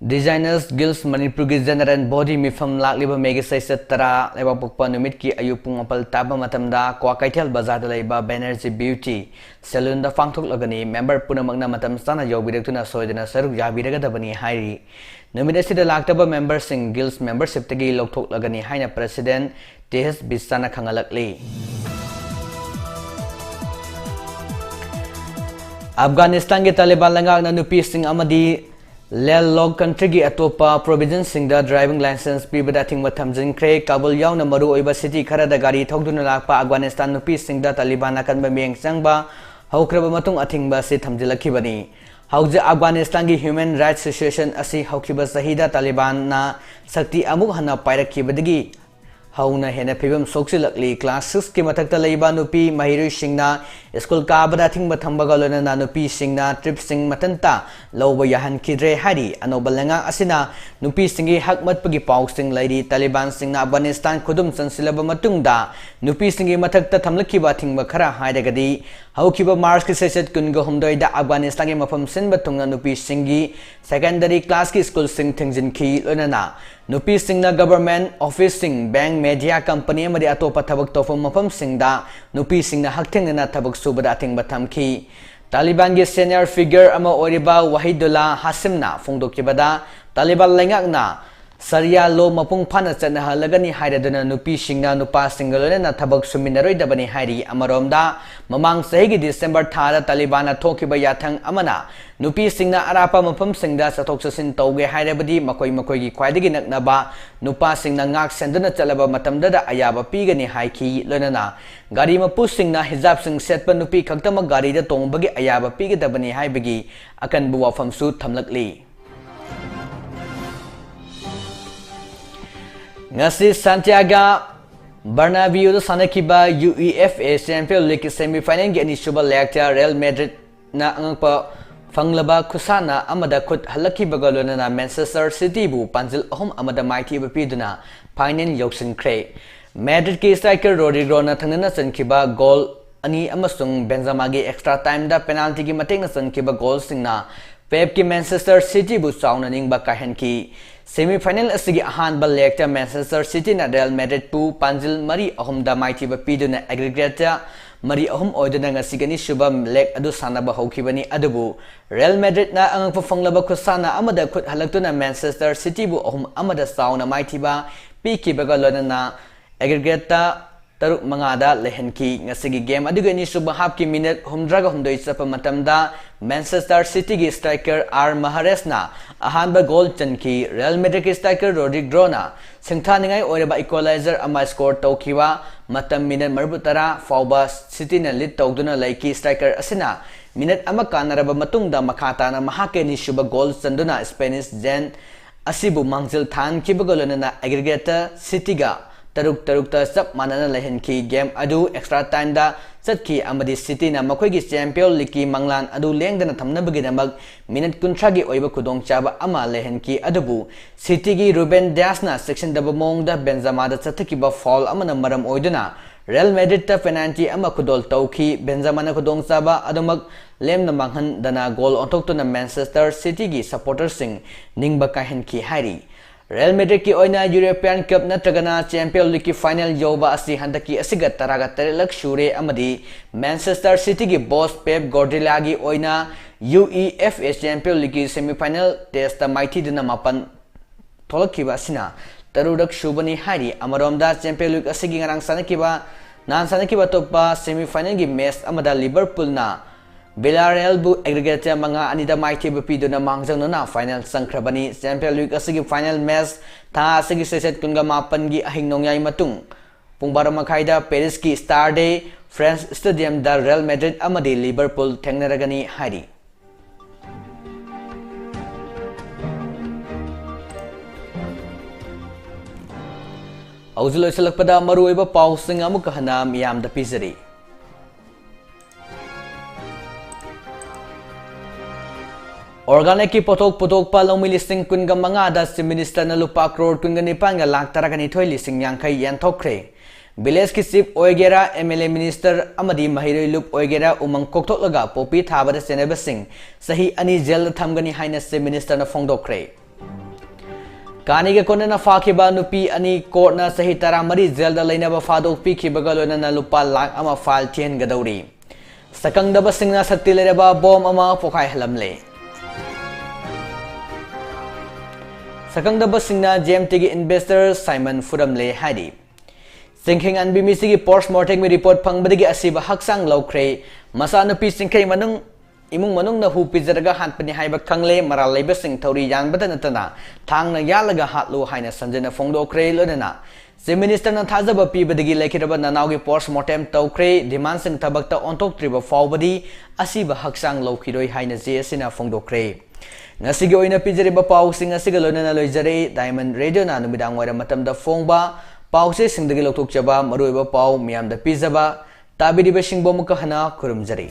Designers Guilds ꯃꯅꯤꯄꯨꯔꯒꯤ General Body ꯃꯤꯐꯝ ꯂꯥꯛꯂꯤꯕ ꯃꯦꯒꯤ ꯁꯦꯁꯟ ꯇꯔꯥ ꯂꯩꯕꯥꯛꯄꯣꯛꯄ ꯅꯨꯃꯤꯠꯀꯤ ꯑꯌꯨꯛ ꯄꯨꯡ ꯃꯥꯄꯜ ꯇꯥꯕ ꯃꯇꯝꯗ ꯀ꯭ꯋꯥꯀꯩꯊꯦꯜ ꯕꯖꯥꯔꯗ ꯂꯩꯕ Banerjee Beauty Saloonꯗ ꯄꯥꯡꯊꯣꯛꯂꯒꯅꯤ꯫ Member ꯄꯨꯝꯅꯃꯛꯅ ꯃꯇꯝ ꯆꯥꯅ ꯌꯧꯕꯤꯔꯛꯇꯨꯅ ꯁꯣꯏꯗꯅ ꯁꯔꯨꯛ ꯌꯥꯕꯤꯔꯒꯗꯕꯅꯤ ꯍꯥꯏꯔꯤ꯫ ꯅꯨꯃꯤꯠ ꯑꯁꯤꯗ ꯂꯥꯛꯇꯕ memberꯁꯤꯡ Guilds membershipꯇꯒꯤ ꯂꯧꯊꯣꯛꯂꯒꯅꯤ ꯍꯥꯏꯅ President ꯇꯤ ꯑꯦꯁ ꯕꯤꯁꯥꯅ ꯈꯪꯍꯜꯂꯛꯂꯤ꯫ ꯑꯐꯒꯥꯅꯤꯁꯇꯥꯟꯒꯤ ꯇꯥꯂꯤꯕꯥꯟ ꯂꯩꯉꯥꯛꯅ ꯅꯨꯄꯤꯁꯤꯡ ꯑꯃꯗꯤ landlocked countryꯒꯤ ꯑꯇꯣꯞꯄ provinceꯁꯤꯡꯗ driving licence ꯄꯤꯕꯗ ꯑꯊꯤꯡꯕ ꯊꯝꯖꯤꯟꯈ꯭ꯔꯦ꯫ ꯀꯥꯕꯨꯜ ꯌꯥꯎꯅ ꯃꯔꯨꯑꯣꯏꯕ city ꯈꯔꯗ ꯒꯥꯔꯤ ꯊꯧꯗꯨꯅ ꯂꯥꯛꯄ ꯑꯐꯒꯥꯅꯤꯁꯇꯥꯟ ꯅꯨꯄꯤꯁꯤꯡꯗ ꯇꯥꯂꯤꯕꯥꯟ ꯑꯀꯟꯕ ꯃꯤꯠꯌꯦꯡ ꯆꯪꯕ ꯍꯧꯈ꯭ꯔꯕ ꯃꯇꯨꯡ ꯑꯊꯤꯡꯕ ꯑꯁꯤ ꯊꯝꯖꯤꯜꯂꯛꯈꯤꯕꯅꯤ꯫ ꯍꯧꯖꯤꯛ ꯑꯐꯒꯥꯅꯤꯁꯇꯥꯟꯒꯤ Human Rights Association ꯑꯁꯤ ꯍꯧꯈꯤꯕ ꯆꯍꯤꯗ ꯇꯥꯂꯤꯕꯥꯟꯅ ꯁꯛꯇꯤ ꯑꯃꯨꯛ ꯍꯟꯅ ꯄꯥꯏꯔꯛꯈꯤꯕꯗꯒꯤ ꯍꯧꯅ ꯍꯦꯟꯅ ꯐꯤꯕꯝ ꯁꯣꯛꯆꯤꯜꯂꯛꯂꯤ꯫ Class sixꯀꯤ ꯃꯊꯛꯇ ꯂꯩꯕ ꯅꯨꯄꯤ ꯃꯍꯩꯔꯣꯏꯁꯤꯡꯅ school ꯀꯥꯕꯗ ꯑꯊꯤꯡꯕ ꯊꯝꯕꯒ ꯂꯣꯏꯅꯅ ꯅꯨꯄꯤꯁꯤꯡꯅ tripꯁꯤꯡ ꯃꯊꯟꯇ ꯂꯧꯕ ꯌꯥꯍꯟꯈꯤꯗ꯭ꯔꯦ ꯍꯥꯏꯔꯤ꯫ ꯑꯅꯧꯕ ꯂꯩꯉꯥꯛ ꯑꯁꯤꯅ ꯅꯨꯄꯤꯁꯤꯡꯒꯤ ꯍꯛ ꯃꯠꯄꯒꯤ ꯄꯥꯎꯁꯤꯡ ꯂꯩꯔꯤ꯫ ꯇꯥꯂꯤꯕꯥꯟꯁꯤꯡꯅ ꯑꯐꯒꯥꯅꯤꯁꯇꯥꯟ ꯈꯨꯗꯨꯝ ꯆꯟꯁꯤꯜꯂꯕ ꯃꯇꯨꯡꯗ ꯅꯨꯄꯤꯁꯤꯡꯒꯤ ꯃꯊꯛꯇ ꯊꯝꯂꯛꯈꯤꯕ ꯑꯊꯤꯡꯕ ꯈꯔ ꯍꯥꯏꯔꯒꯗꯤ, ꯍꯧꯈꯤꯕ Marchꯀꯤ ꯁꯦꯁꯟ ꯀꯨꯟꯒ ꯍꯨꯝꯗꯣꯏꯗ ꯑꯐꯒꯥꯅꯤꯁꯇꯥꯟꯒꯤ ꯃꯐꯝ ꯁꯤꯟꯕ ꯊꯨꯡꯅ ꯅꯨꯄꯤꯁꯤꯡꯒꯤ secondary classꯀꯤ schoolꯁꯤꯡ ꯊꯤꯡꯖꯤꯟꯈꯤ꯫ ꯂꯣꯏꯅꯅ ꯅꯨꯄꯤꯁꯤꯡꯅ government officeꯁꯤꯡ, bank, media company ꯑꯃꯗꯤ ꯑꯇꯣꯞꯄ ꯊꯕꯛ ꯇꯧꯐꯝ ꯃꯐꯝꯁꯤꯡꯗ ꯅꯨꯄꯤꯁꯤꯡꯅ ꯍꯛꯊꯦꯡꯅꯅ ꯊꯕꯛ ꯁꯨꯕꯗ ꯑꯊꯤꯡꯕ ꯊꯝꯈꯤ꯫ ꯇꯥꯂꯤꯕꯥꯟꯒꯤ senior figure ꯑꯃ ꯑꯣꯏꯔꯤꯕ ꯋꯥꯍꯤꯗꯨꯜꯂꯥ ꯍꯥꯁꯤꯝꯅ ꯐꯣꯡꯗꯣꯛꯈꯤꯕꯗ, ꯇꯥꯂꯤꯕꯥꯟ ꯂꯩꯉꯥꯛꯅ ꯁꯔꯤꯌꯥ law ꯃꯄꯨꯡ ꯐꯥꯅ ꯆꯠꯅꯍꯜꯂꯒꯅꯤ ꯍꯥꯏꯔꯗꯨꯅ ꯅꯨꯄꯤꯁꯤꯡꯅ ꯅꯨꯄꯥꯁꯤꯡꯒ ꯂꯣꯏꯅꯅ ꯊꯕꯛ ꯁꯨꯃꯤꯟꯅꯔꯣꯏꯗꯕꯅꯤ ꯍꯥꯏꯔꯤ꯫ ꯑꯃꯔꯣꯝꯗ, ꯃꯃꯥꯡ ꯆꯍꯤꯒꯤ December ꯊꯥꯗ ꯇꯥꯂꯤꯕꯥꯟꯅ ꯊꯣꯛꯈꯤꯕ ꯌꯥꯊꯪ ꯑꯃꯅ ꯅꯨꯄꯤꯁꯤꯡꯅ ꯑꯔꯥꯞꯄ ꯃꯐꯝꯁꯤꯡꯗ ꯆꯠꯊꯣꯛ ꯆꯠꯁꯤꯟ ꯇꯧꯒꯦ ꯍꯥꯏꯔꯕꯗꯤ ꯃꯈꯣꯏ ꯃꯈꯣꯏꯒꯤ ꯈ꯭ꯋꯥꯏꯗꯒꯤ ꯅꯛꯅꯕ ꯅꯨꯄꯥꯁꯤꯡꯅ ꯉꯥꯛ ꯁꯦꯟꯗꯨꯅ ꯆꯠꯂꯕ ꯃꯇꯝꯗꯗ ꯑꯌꯥꯕ ꯄꯤꯒꯅꯤ ꯍꯥꯏꯈꯤ꯫ ꯂꯣꯏꯅꯅ ꯒꯥꯔꯤ ꯃꯄꯨꯁꯤꯡꯅ hijabꯁꯤꯡ ꯁꯦꯠꯄ ꯅꯨꯄꯤ ꯈꯛꯇꯃꯛ ꯒꯥꯔꯤꯗ ꯇꯣꯡꯕꯒꯤ ꯑꯌꯥꯕ ꯄꯤꯒꯗꯕꯅꯤ ꯍꯥꯏꯕꯒꯤ ꯑꯀꯟꯕ ꯋꯥꯐꯝꯁꯨ ꯊꯝꯂꯛꯂꯤ꯫ ꯉꯁꯤ Santiago Bernabeuꯗ ꯁꯥꯟꯅꯈꯤꯕ UEFA Champions Leagueꯀꯤ semifinalꯒꯤ ꯑꯅꯤꯁꯨꯕ legꯇ Real Madridꯅ ꯑꯉꯛꯄ ꯐꯪꯂꯕ ꯈꯨꯁꯥꯟꯅ ꯑꯃꯗ ꯈꯨꯠ ꯍꯜꯂꯛꯈꯤꯕꯒ ꯂꯣꯏꯅꯅ Manchester Cityꯕꯨ ꯄꯥꯟꯖꯤꯜ ꯑꯍꯨꯝ ꯑꯃꯗ ꯃꯥꯏꯊꯤꯕ ꯄꯤꯗꯨꯅ final ꯌꯧꯁꯤꯟꯈ꯭ꯔꯦ꯫ Madridꯀꯤ striker Rodrygoꯅ ꯊꯪꯅꯅ ꯆꯟꯈꯤꯕ goal ꯑꯅꯤ ꯑꯃꯁꯨꯡ ꯕꯦꯟꯖꯃꯥꯒꯤ extra timeꯗ penaltyꯒꯤ ꯃꯇꯦꯡꯅ ꯆꯟꯈꯤꯕ goalꯁꯤꯡꯅ Pepꯀꯤ Manchester Cityꯕꯨ ꯆꯥꯎꯅ ꯅꯤꯡꯕ ꯀꯥꯏꯍꯟꯈꯤ꯫ Semifinal ꯑꯁꯤꯒꯤ ꯑꯍꯥꯟꯕ legꯇ Manchester Cityꯅ Real Madridꯄꯨ ꯄꯥꯟꯖꯤꯜ ꯃꯔꯤ ꯑꯍꯨꯝꯗ ꯃꯥꯏꯊꯤꯕ ꯄꯤꯗꯨꯅ aggregateꯇ ꯃꯔꯤ ꯑꯍꯨꯝ ꯑꯣꯏꯗꯨꯅ ꯉꯁꯤꯒꯤ ꯑꯅꯤꯁꯨꯕ leg ꯑꯗꯨ ꯁꯥꯟꯅꯕ ꯍꯧꯈꯤꯕꯅꯤ꯫ ꯑꯗꯨꯕꯨ Real Madridꯅ ꯑꯉꯛꯄ ꯐꯪꯂꯕ ꯈꯨꯠꯁꯥꯟꯅ ꯑꯃꯗ ꯈꯨꯠ ꯍꯜꯂꯛꯇꯨꯅ Manchester Cityꯕꯨ ꯑꯍꯨꯝ ꯑꯃꯗ ꯆꯥꯎꯅ ꯃꯥꯏꯊꯤꯕ ꯄꯤꯈꯤꯕꯒ ꯂꯣꯏꯅꯅ aggregateꯇ ꯇꯔꯨꯛ ꯃꯉꯥꯗ ꯂꯩꯍꯟꯈꯤ꯫ ꯉꯁꯤꯒꯤ game ꯑꯗꯨꯒꯤ ꯑꯅꯤꯁꯨꯕ halfꯀꯤ minute ꯍꯨꯝꯗ꯭ꯔꯥꯒ ꯍꯨꯝꯗꯣꯏ ꯆꯠꯄ ꯃꯇꯝꯗ Manchester Cityꯒꯤ striker R Mahrezꯅ ꯑꯍꯥꯟꯕ goal ꯆꯟꯈꯤ꯫ Real Madridꯀꯤ striker Rodrygoꯅ ꯁꯤꯡꯊꯥꯅꯤꯡꯉꯥꯏ ꯑꯣꯏꯔꯕ equalizer ꯑꯃ score ꯇꯧꯈꯤꯕ ꯃꯇꯝ minute ꯃꯔꯤꯐꯨ ꯇꯔꯥ ꯐꯥꯎꯕ Cityꯅ lead ꯇꯧꯗꯨꯅ ꯂꯩꯈꯤ꯫ Striker ꯑꯁꯤꯅ minute ꯑꯃ ꯀꯥꯟꯅꯔꯕ ꯃꯇꯨꯡꯗ ꯃꯈꯥ ꯇꯥꯅ ꯃꯍꯥꯛꯀꯤ ꯑꯅꯤꯁꯨꯕ goal ꯆꯟꯗꯨꯅ Spanish giant ꯑꯁꯤꯕꯨ ꯃꯥꯡꯖꯤꯜ ꯊꯥꯍꯟꯈꯤꯕꯒ ꯂꯣꯏꯅꯅ aggregateꯇ Cityꯒ ꯇꯔꯨꯛ ꯇꯔꯨꯛꯇ ꯆꯞ ꯃꯥꯟꯅꯅ ꯂꯩꯍꯟꯈꯤ꯫ Game ꯑꯗꯨ extra timeꯗ ꯆꯠꯈꯤ ꯑꯃꯗꯤ Cityꯅ ꯃꯈꯣꯏꯒꯤ Champions Leagueꯀꯤ ꯃꯪꯂꯥꯟ ꯑꯗꯨ ꯂꯦꯡꯗꯅ ꯊꯝꯅꯕꯒꯤꯗꯃꯛ minute ꯀꯨꯟꯊ꯭ꯔꯥꯒꯤ ꯑꯣꯏꯕ ꯈꯨꯗꯣꯡꯆꯥꯕ ꯑꯃ ꯂꯩꯍꯟꯈꯤ꯫ ꯑꯗꯨꯕꯨ Cityꯒꯤ Ruben Diasꯅ ꯆꯦꯛꯁꯤꯟꯗꯕ ꯃꯑꯣꯡꯗ ꯕꯦꯟꯖꯃꯥꯗ ꯆꯠꯊꯈꯤꯕ foul ꯑꯃꯅ ꯃꯔꯝ ꯑꯣꯏꯗꯨꯅ Real Madridꯇ penalty ꯑꯃ ꯈꯨꯗꯣꯜ ꯇꯧꯈꯤ꯫ ꯕꯦꯟꯖꯃꯥꯅ ꯈꯨꯗꯣꯡꯆꯥꯕ ꯑꯗꯨꯃꯛ ꯂꯦꯝꯅ ꯃꯥꯡꯍꯟꯗꯅ goal ꯑꯣꯟꯊꯣꯛꯇꯨꯅ Manchester Cityꯒꯤ supporterꯁꯤꯡ ꯅꯤꯡꯕ ꯀꯥꯏꯍꯟꯈꯤ ꯍꯥꯏꯔꯤ꯫ Real Madridꯀꯤ ꯑꯣꯏꯅ European Cup ꯅꯠꯇ꯭ꯔꯒꯅ Champions Leagueꯀꯤ final ꯌꯧꯕ ꯑꯁꯤ ꯍꯟꯗꯛꯀꯤ ꯑꯁꯤꯒ ꯇꯔꯥꯒ ꯇꯔꯦꯠꯂꯛ ꯁꯨꯔꯦ ꯑꯃꯗꯤ Manchester Cityꯒꯤ boss Pep Guardiolaꯒꯤ ꯑꯣꯏꯅ UEFA Champions Leagueꯀꯤ semifinal stageꯇ ꯃꯥꯏꯊꯤꯗꯨꯅ ꯃꯥꯄꯟ ꯊꯣꯛꯂꯛꯈꯤꯕ ꯑꯁꯤꯅ ꯇꯔꯨꯛꯔꯛ ꯁꯨꯕꯅꯤ ꯍꯥꯏꯔꯤ꯫ ꯑꯃꯔꯣꯝꯗ Champions League ꯑꯁꯤꯒꯤ ꯉꯔꯥꯡ ꯁꯥꯟꯅꯈꯤꯕ, ꯅꯍꯥꯟ ꯁꯥꯟꯅꯈꯤꯕ ꯑꯇꯣꯞꯄ semifinalꯒꯤ match ꯑꯃꯗ Liverpoolꯅ Villarrealꯕꯨ aggregateꯇ ꯃꯉꯥ ꯑꯅꯤꯗ ꯃꯥꯏꯊꯤꯕ ꯄꯤꯗꯨꯅ ꯃꯥꯡꯖꯧꯅꯅ final ꯆꯪꯈ꯭ꯔꯕꯅꯤ꯫ Champions League ꯑꯁꯤꯒꯤ final match ꯊꯥ ꯑꯁꯤꯒꯤ ꯆꯩꯆꯠ ꯀꯨꯟꯒ ꯃꯥꯄꯟꯒꯤ ꯑꯍꯤꯡ ꯅꯣꯡꯌꯥꯏ ꯃꯇꯨꯡ ꯄꯨꯡ ꯕꯥꯔꯣ ꯃꯈꯥꯏꯗ Parisꯀꯤ Stade de France Stadiumꯗ Real Madrid ꯑꯃꯗꯤ Liverpool ꯊꯦꯡꯅꯔꯒꯅꯤ ꯍꯥꯏꯔꯤ꯫ ꯍꯧꯖꯤꯛ ꯂꯣꯏꯁꯤꯜꯂꯛꯄꯗ ꯃꯔꯨꯑꯣꯏꯕ ꯄꯥꯎꯁꯤꯡ ꯑꯃꯨꯛꯀ ꯍꯟꯅ ꯃꯤꯌꯥꯝꯗ ꯄꯤꯖꯔꯤ꯫ Organicꯀꯤ ꯄꯣꯠꯊꯣꯛ ꯄꯨꯊꯣꯛꯄ ꯂꯧꯃꯤ ꯂꯤꯁꯤꯡ ꯀꯨꯟꯒ ꯃꯉꯥꯗ Chief Ministerꯅ ꯂꯨꯄꯥ crore ꯀꯨꯟꯒ ꯅꯤꯄꯥꯟꯒ ꯂꯥꯈ ꯇꯔꯥꯒ ꯅꯤꯊꯣꯏ ꯂꯤꯁꯤꯡ ꯌꯥꯡꯈꯩ ꯌꯦꯟꯊꯣꯛꯈ꯭ꯔꯦ꯫ ꯚꯤꯂꯦꯖꯀꯤ ꯆꯤꯐ ꯑꯣꯏꯒꯦꯔꯥ, ꯑꯦꯝ ꯑꯦꯜ ꯑꯦ, ꯃꯤꯅꯤꯁꯇꯔ ꯑꯃꯗꯤ ꯃꯍꯩꯔꯣꯏ ꯂꯨꯞ ꯑꯣꯏꯒꯦꯔꯥ, ꯎꯃꯪ ꯀꯣꯛꯊꯣꯛꯂꯒ ꯄꯣꯄꯤ ꯊꯥꯕꯗ ꯆꯦꯟꯅꯕꯁꯤꯡ ꯆꯍꯤ ꯑꯅꯤ ꯖꯦꯜꯗ ꯊꯝꯒꯅꯤ ꯍꯥꯏꯅ ꯆꯤꯐ ꯃꯤꯅꯤꯁꯇꯔꯅ ꯐꯣꯡꯗꯣꯛꯈ꯭ꯔꯦ꯫ ꯀꯥꯅꯤꯒ ꯀꯣꯟꯅꯅ ꯐꯥꯈꯤꯕ ꯅꯨꯄꯤ ꯑꯅꯤ ꯀꯣꯔꯠꯅ ꯆꯍꯤ ꯇꯔꯥꯃꯔꯤ ꯖꯦꯜꯗ ꯂꯩꯅꯕ ꯐꯥꯗꯣꯛꯄꯤꯈꯤꯕꯒ ꯂꯣꯏꯅꯅ ꯂꯨꯄꯥ ꯂꯥꯈ ꯑꯃ ꯐꯥꯏꯜ ꯊꯤꯍꯟꯒꯗꯧꯔꯤ꯫ ꯁꯛꯈꯪꯗꯕꯁꯤꯡꯅ ꯁꯛꯇꯤ ꯂꯩꯔꯕ ꯕꯣꯝ ꯑꯃ ꯄꯣꯈꯥꯏꯍꯜꯂꯝꯂꯦ꯫ ꯁꯛꯈꯪꯗꯕꯁꯤꯡꯅ ꯖꯦ ꯑꯦꯝ ꯇꯤꯒꯤ ꯏꯟꯚꯦꯁꯇꯔ ꯁꯥꯏꯃꯟ ꯐꯨꯔꯝꯂꯦ ꯍꯥꯏꯔꯤ꯫ ꯆꯤꯡꯈꯩꯉꯥꯟꯕꯤ ꯃꯤꯁꯤꯒꯤ ꯄꯣꯁꯃꯣꯔꯇꯦꯝꯒꯤ ꯔꯤꯄꯣꯔꯠ ꯐꯪꯕꯗꯒꯤ ꯑꯁꯤꯕ ꯍꯛꯆꯥꯡ ꯂꯧꯈ꯭ꯔꯦ꯫ ꯃꯆꯥꯅꯨꯄꯤ ꯆꯤꯡꯈꯩ ꯃꯅꯨꯡ, ꯏꯃꯨꯡ ꯃꯅꯨꯡꯅ ꯍꯨ ꯄꯤꯖꯔꯒ ꯍꯥꯠꯄꯅꯤ ꯍꯥꯏꯕ ꯈꯪꯂꯦ꯫ ꯃꯔꯥꯜ ꯂꯩꯕꯁꯤꯡ ꯊꯧꯔꯤ ꯌꯥꯟꯕꯇ ꯅꯠꯇꯅ ꯊꯥꯡꯅ ꯌꯥꯜꯂꯒ ꯍꯥꯠꯂꯨ ꯍꯥꯏꯅ ꯁꯟꯖꯦꯟꯅ ꯐꯣꯡꯗꯣꯛꯈ꯭ꯔꯦ꯫ ꯂꯣꯏꯅꯅ ꯆꯤꯐ ꯃꯤꯅꯤꯁꯇꯔꯅ ꯊꯥꯖꯕ ꯄꯤꯕꯗꯒꯤ ꯂꯩꯈꯤꯗ꯭ꯔꯕ ꯅꯅꯥꯎꯒꯤ ꯄꯣꯁꯃꯣꯔꯇꯦꯝ ꯇꯧꯈ꯭ꯔꯦ꯫ ꯗꯤꯃꯥꯟꯁꯤꯡ ꯊꯕꯛꯇ ꯑꯣꯟꯊꯣꯛꯇ꯭ꯔꯤꯕ ꯐꯥꯎꯕꯗꯤ ꯑꯁꯤꯕ ꯍꯛꯆꯥꯡ ꯂꯧꯈꯤꯔꯣꯏ ꯍꯥꯏꯅ ꯖꯦ ꯑꯦꯁ ꯁꯤꯅ ꯐꯣꯡꯗꯣꯛꯈ꯭ꯔꯦ꯫ ꯉꯁꯤꯒꯤ ꯑꯣꯏꯅ ꯄꯤꯖꯔꯤꯕ ꯄꯥꯎꯁꯤꯡ ꯑꯁꯤꯒ ꯂꯣꯏꯅꯅ ꯂꯣꯏꯖꯔꯦ꯫ ꯗꯥꯏꯃꯟ ꯔꯦꯗꯤꯑꯣꯅ ꯅꯨꯃꯤꯗꯥꯡ ꯋꯥꯏꯔꯝ ꯃꯇꯝꯗ ꯐꯣꯡꯕ ꯄꯥꯎꯆꯦꯁꯤꯡꯗꯒꯤ ꯂꯧꯊꯣꯛꯆꯕ ꯃꯔꯨꯑꯣꯏꯕ ꯄꯥꯎ ꯃꯤꯌꯥꯝꯗ ꯄꯤꯖꯕ ꯇꯥꯕꯤꯔꯤꯕꯁꯤꯡꯕꯨ ꯑꯃꯨꯛꯀ ꯍꯟꯅ ꯈꯨꯔꯨꯝꯖꯔꯤ꯫